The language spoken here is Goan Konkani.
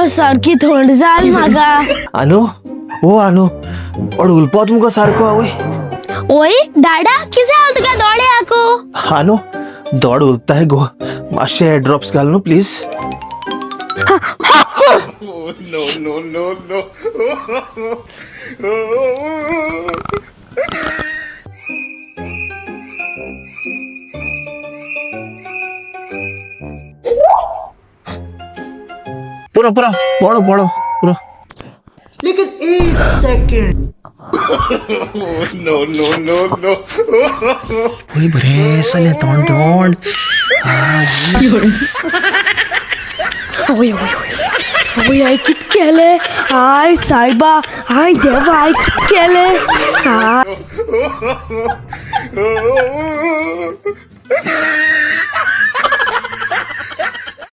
सारकी थंड जाल म्हाका. आनो, ओ आनो, दोड उलपात मुगो सारको आवय. ओय दाडा, कितें जालें तुका दोळे आकू? आनो, दोड उलताय गो, मातशे ड्रॉप्स घाल न्हू प्लीज. पुरो पुरो, पडो पडो, पुरो. लेकिन एक सेकंड. वय, बरें जालें तोंड तोंड. आवय आवय आवय आवय, हांवें कित केलें? I सायबा, I देवा, हांवें कित केलें? I.